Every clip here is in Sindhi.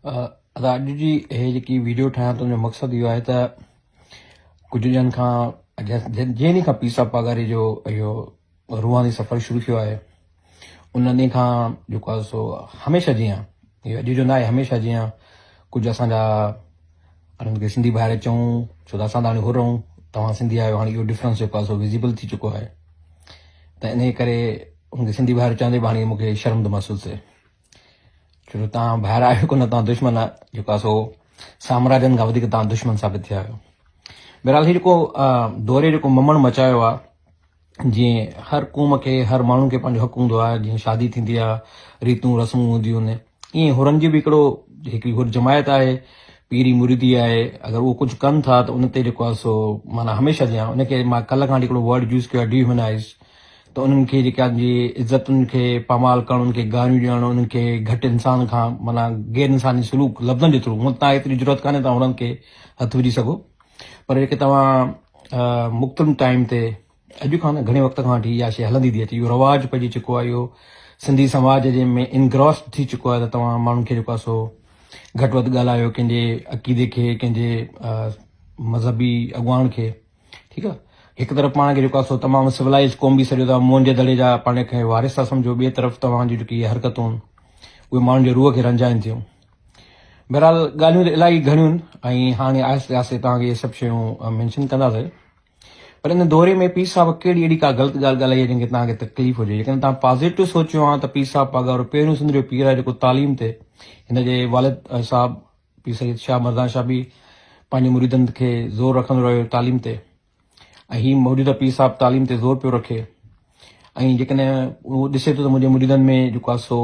ادا اڄ جي هي جيڪي ويڊيو ٺاهيان ٿو ان جو مقصد اهو آهي ته ڪجهه ڏينهن کان جنهن ڏينهن کان پير صاحب پاڳاري جو اهو روحاني سفر شروع ٿيو آهي ان ڏينهن کان جيڪو آهي سو هميشه جيان اهو اڄ جو نه آهي هميشه جيان ڪجهه اسان جا انهن کي سنڌي ڀائر چئون ڇو ته اسان ته هاڻي حر آهيون توهان سنڌي آهيو هاڻي اهو ڊفرنس جيڪو آهي سو وزيبل ٿي چڪو آهي ته انهي ڪري ان کي سنڌي ڀائر چوندي به هاڻي مون کي شرم ٿو محسوس ٿئي ڇو جو توهان ڀائر آهيو ڪونه توهان دشمن جيڪو آهي سو سامراجن کان وڌيڪ توهان دشمن ثابت ٿيا آهيو. بهرحال هي جيڪو دوري جيڪو ممڻ مچايو آهي جيئن هر قوم کي هر ماڻهو کي پنهنجو حق هوندو آهي جيئن شادي ٿيندي آهي ريتون رسمون هونديون آهن ائين حرن جي به هڪڙو هڪڙي حر جماعت آهي پيري مريدي آهي اگر اهو ڪجهه ڪن ٿا ته ان تي جيڪو آهي سو معنيٰ هميشه جيان ان کي مان ڪلهه کان هڪڙو ورڊ يوز ڪيو آهي ڊي هيومنائز ته انهن کي جيڪا جي عزتن کي پامال ڪرڻ انهن کي گاريون ڏيڻ انهن کي گهٽ انسان کان معنيٰ غير انساني سلوڪ لفظن جي ٿرو هونء ته ايتري جرئت ڪانهي توهان انهن کي هٿ وجهي سگهو پر جيڪي توهان مختلف ٽائيم تي اڄ کان نه گهڻي وقت کان وٺي اها شيء هلندي ٿي اچي اهو رواج پئجي چڪو آهي اهو سنڌي سماج جي ۾ انگراسڊ ٿي چڪو آهي ته توهان ماڻهن کي جيڪو آهي سو گهٽ وڌ ڳالهايو ڪنهن جي عقيدي کي ڪنهن جي مذهبي اڳواڻ کي ٺيڪ آ هڪ طرف پاڻ کي جيڪو آ سو تمام سولائز قوم به سڏيو ٿا موهن جي دڙي جا پاڻ کي وارث ٿا سمجهو ٻئي طرف توهان جون جيڪي اهي حرڪتون اهي ماڻهن جي روح کي رنجائن ٿيون بهرحال ڳالهيون ته الاهي گهڻيون ۽ هاڻي آهستي آهستي توهان کي اهي سڀ شيون مينشن ڪنداسين پر ان دوري ۾ پير صاحب ڪهڙي اهڙي ڪا غلط ڳالهه ڳالهائي آهي جنهن کي توهان کي تڪليف هجي جيڪڏهن توهان پازيٽو سوچيو ها ته پير صاحب پاڳارو پهريون سنڌ جو پير آهي جيڪو تعليم تي هن جي والد صاحب پير سيد شاهه مردان شاهه به پنهنجي مريدن کي زور رکندو رهيو تعليم تي ۽ هي موجوده پير صاحب تعليم تي زور پيو رکي ۽ جيڪڏهن هو ڏسي ٿو ته منهنجي مريدن ۾ جيڪو آهي سو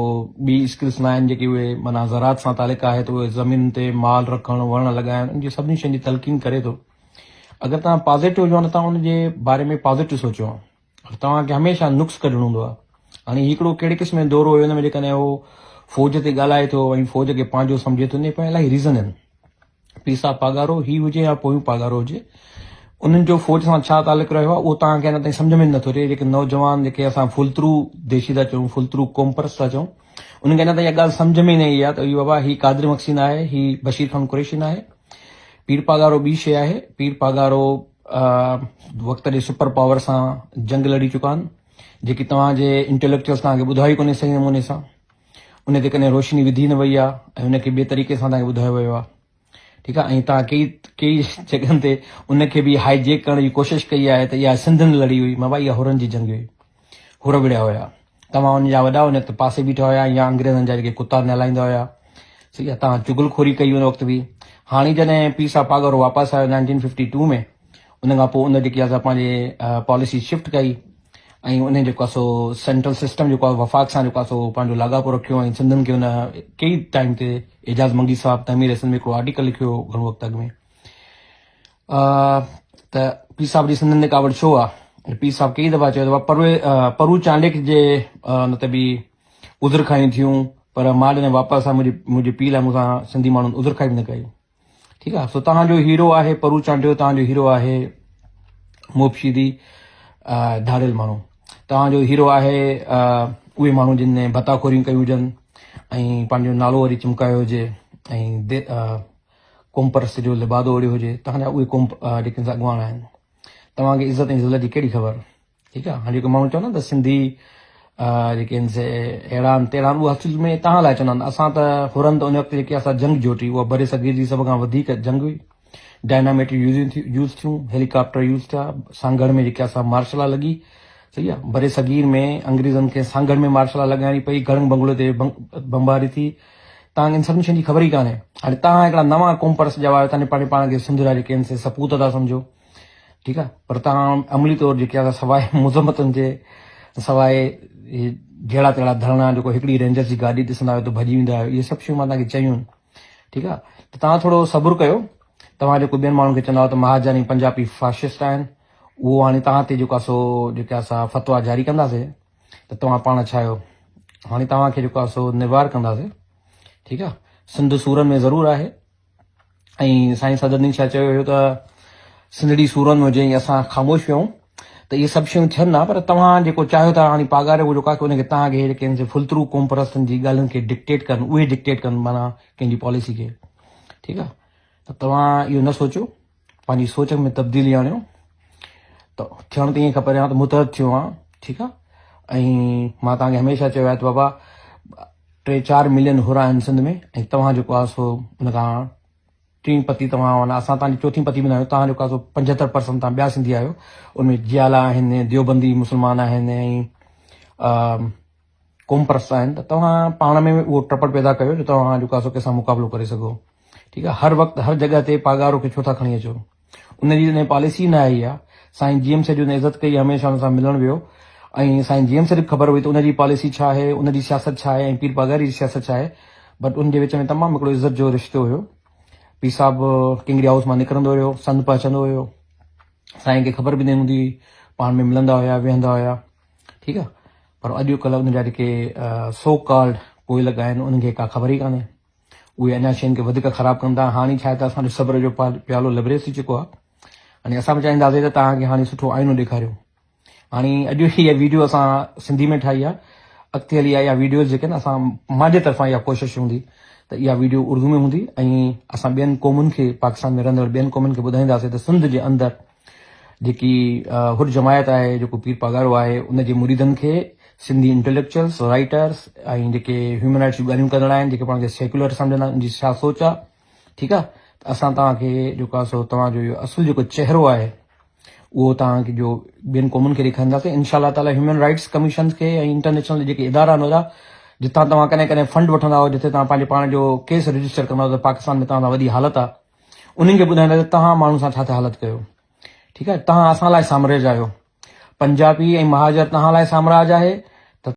ٻي اسڪلس نه آهن جيڪي اهي معنيٰ زراعت سان تعلق آهي ته اهي زمين تي مال رکڻ وڻ لڳائڻ ان جي سڀني شين جي تلقين ڪري ٿو اگر توهان پازيٽو هجو ته توهان ان جي باري ۾ پازيٽو سوچو پر توهان کي هميشه نقص ڪڍڻو هوندو آهي. هاڻي هي هڪڙو ڪهڙي قسم جو دورو هيو ان ۾ جيڪڏهن هو فوج تي ڳالهائي ٿو ۽ فوج کي پنهنجو سمجهي ٿو ان جي پويان الاهي ريزن آهن. پير صاحب پاڳارو هي هجي يا پويون پاڳارو هجي انهن جو فوج سان ڇا تعلق رهيو آهي اهو توهان کي اڃا تائين سمجهه ۾ نٿو اچي. جيڪي نوجوان جيڪي اسان فلترو ديشي ٿا چئون فلترو قومپرست ٿا چئون انهن کي اڃا تائين اها ڳالهه سمجهه ۾ نه آئي آهي ته اهو بابا هي قادر مگسي نه آهي هي بشير خان قريشي نه آهي پير پاڳارو ٻي شيء آهي پير پاڳارو وقت جي سپر پاور سان جنگ لڙي چڪا آهن جيڪي توهان جي انٽيليڪچوئلز توهان کي ٻڌايو ڪونهي صحيح نموني سان ان تي ڪڏهن روشني وڌي نه وئي آهي ۽ ان کي ٻئي طريقي سان توهان کي ٻڌايو ويو آهي ٺيڪ آهي ۽ توهان ڪئي ڪئي جڳهن تي ان کي به هائي جيڪ ڪرڻ جي ڪوشش ڪئي آهي ته اها سنڌين لڙي هئي مابا اها حرن جي جنگ هئي حر وڙهيا هيا. توهان ان جا وڏا ان وقت پاسي بيٺا هيا يا انگريزن جا جيڪي ڪتا نهلائيندا هيا. صحيح آ توهان چغل خوري ڪئي ان وقت به. هاڻي جڏهن پير صاحب پاڳارو واپس آيو نائنٽين ففٽي ٽو ۾ ان کان پوء ان جيڪي آ سا پنهنجي پاليسي شفٽ ڪئي ۽ ان جيڪو آ سو سينٽرل سسٽم جيڪو آ وفاق سان جيڪو آ سو پنهنجو لاڳاپو رکيو ۽ سنڌين کي ان ڪئي ٽائيم تي اعجاز منگي صاحب تعمير سنڌ ۾ هڪڙو آرٽيڪل لکيو هو گهڻو وقت اڳ ۾ ته پير صاحب جي سنڌين تي ڪاوڙ ڇو آ؟ پير صاحب ڪيئي دفعا چيو ته پروي پرو چانڊيڪ جي ان تي به عذر کائين ٿيون پر مان جڏهن واپس آيم منهنجي منهنجي پيء لاء مون سان سنڌي ماڻهن عذر کائي به نه ڪئي ٺيڪ آ سو توهان جو هيرو آهي پرو چانڊيو توهان جو هيرو آهي موبشيدي ڌاڙيل ماڻهو توهان جو هيرو آهي اهي ماڻهو جن ڀتا خوريون ڪيون هجن ۽ پنهنجو نالو وري چمڪايو هجي ۽ قومپرست جو لبادو اوڙهيو هجي توهان جا اهي قوم جيڪي اڳواڻ آهن توهان کي عزت ۽ ذلت جي ڪهڙي خبر ٺيڪ آهي هاڻي جيڪي ماڻهو چوندا آهن ته سنڌي جيڪي آهن سي اهڙا آهن تهڙا آهن اهو اصل ۾ توهان لاء چوندا آهن اسان ته حرن ته ان وقت جيڪي اسان جنگ جوٽي اها بر صغير جي سڀ کان وڌيڪ جنگ هئي ڊائناميٽ يوز ٿيون هيليڪاپٽر يوز ٿيا سانگهڙ ۾ جيڪي اسان مارشل لا لڳي صحيح آهي بر صغير ۾ انگريزن کي سانگهڙ ۾ مارشل لا لڳائڻي پئي گڙنگ بنگلو تي بمباري ٿي توهان کي ان سڀني شين جي خبر ئي ڪانهي. هاڻي توهان هڪڙا نوان قومپرست ڄاوا آهيو، توهان پنهنجي پاڻ کي سنڌ جا جيڪي آهن سي سپوت ٿا سمجهو، ٺيڪ آهي، پر توهان عملي طور جيڪي آهي سواء مذمتن جي، سواء هي جهڙا تهڙا ڌرڻا جيڪو هڪڙي رينجرز جي گاڏي ڏسندا آهيو ته ڀڄي ويندا آهيو، اهي سڀ شيون مان توهان کي چيون آهن، ٺيڪ آهي، ته توهان ٿورو صبر ڪيو، توهان جيڪو ٻين ماڻهن کي چوندا آهيو ته مهاجاني پنجابي فاشسٽ آهن، اهو هاڻي توهان تي جيڪو آهي سو جيڪي آهي سا فتويٰ جاري ڪنداسين. ته توهان پاڻ ڇا آهيو؟ هاڻي توهان کي جيڪو آهي سو نروار ڪنداسين. ٺيڪ آهي. سنڌ سورن ۾ ضرور آهي ۽ سائين صدر الدين شاهه چيو هيو ته سنڌڙي سورن ۾ هجي ۽ اسان خاموش ويهون ته اهي سڀ شيون ٿين ها پر توهان جيڪو چاهيو ٿا هاڻي پاڳاري جيڪو آهي ان کي توهان کي جيڪي آهن سي فلترو قومپرستن جي ڳالهين کي ڊڪٽيٽ ڪن اهي ڊڪٽيٽ ڪن معنيٰ ڪنهن جي پاليسي کي ٺيڪ آهي ته توهان اهو نه سوچو پنهنجي سوچ ۾ تبديلي آڻيو ته ٿيڻ ته ائين کپي ها ته متحد ٿيو ها ٺيڪ آهي ۽ مان توهان کي هميشه چيو آهي ته بابا ٽي چار ملين حر آهن سنڌ ۾ ۽ توهان جيڪو آهي سو ان کان ٽين پتي توهان آهيو اسان توهان جي چوٿين پتي به نه آهيون توهان جيڪو آهي سو 75 پرسنٽ توهان ٻيا سنڌي آهيو ان ۾ جيالا آهن ديوبندي مسلمان آهن ۽ قوم پرست آهن ته توهان پاڻ ۾ اهو ٽپڙ پيدا ڪيو جو توهان جيڪو آهي سو ڪنهن سان مقابلو ڪري سگهو ٺيڪ آهي هر وقت هر جڳهه تي پاڳارو کي ڇو ٿا کڻي اچو ان جي جڏهن پاليسي نه آئي آهي سائين جي ايم سيد جي عزت ڪئي هميشه ان سان ملڻ ويو ۽ سائين جي ايم سيد کي خبر هئي ته ان جي پاليسي ڇا آهي ان جي سياست ڇا آهي ۽ پير پاڳاري جي سياست ڇا آهي بٽ ان جي وچ ۾ تمام هڪڙو عزت جو رشتو هيو. پير صاحب ڪنگري هائوس مان نڪرندو هيو، سنڌ پهچندو هيو، سائين کي خبر به نه هوندي هئي، پاڻ ۾ ملندا هيا، ويهندا هيا، ٺيڪ آ پر اڄ ڪلهه ان جا جيڪي سو ڪالڊ پوئلڳ آهن انهن کي ڪا خبر ئي ڪانهي، اهي اڃا شين کي وڌيڪ خراب ڪن ٿا، هاڻي ڇا آهي ته اسان جو صبر جو پيالو لبريز ٿي چڪو آ، هاڻي اسان به چاهينداسين ته توهان کي هاڻي سٺو آئينو ڏيکاريون. هاڻي اڄ هي ويڊيو اسان سنڌي ۾ ٺاهي آهي اڳتي هلي اها ويڊيوز جيڪي آهن اسان مانجي طرفان اها ڪوشش هوندي ته اها ويڊيو اردو ۾ هوندي ۽ اسان ٻين قومن کي پاڪستان ۾ رهندڙ ٻين قومن کي ٻڌائينداسين ته سنڌ جي اندر جيڪي حر جماعت آهي جيڪو پير پاڳارو آهي ان جي مريدن کي سنڌي انٽليڪچوئلس رائٽرس ۽ جيڪي هيومن رائٽس جون ڳالهيون ڪندڙ آهن جيڪي پاڻ کي سيڪولر سمجهندا آهن ان جي ڇا سوچ آهي ٺيڪ آهي ته اسان توهان کي جيڪو آهي سو توهان جو اهو اصل جيڪو چهرو آهي اهو توهان کي جو ٻين قومن کي ڏيکارينداسين انشاء الله تعالي هيومن رائٽس ڪميشنز کي ۽ انٽرنيشنل جيڪي ادارا آهن وڏا جتان توهان ڪڏهن ڪڏهن فنڊ وٺندا آهيو جتي توهان پنهنجي پاڻ جو ڪيس رجسٽر ڪندا آهيو ته پاڪستان ۾ توهان سان وڏي حالت آهي انهن کي ٻڌائيندا ته توهان ماڻهن سان ڇا ٿا حالت ڪيو ٺيڪ آهي توهان اسان لاء سامراج آهيو پنجابي ۽ مهاجر توهان لاء سامراج آهي.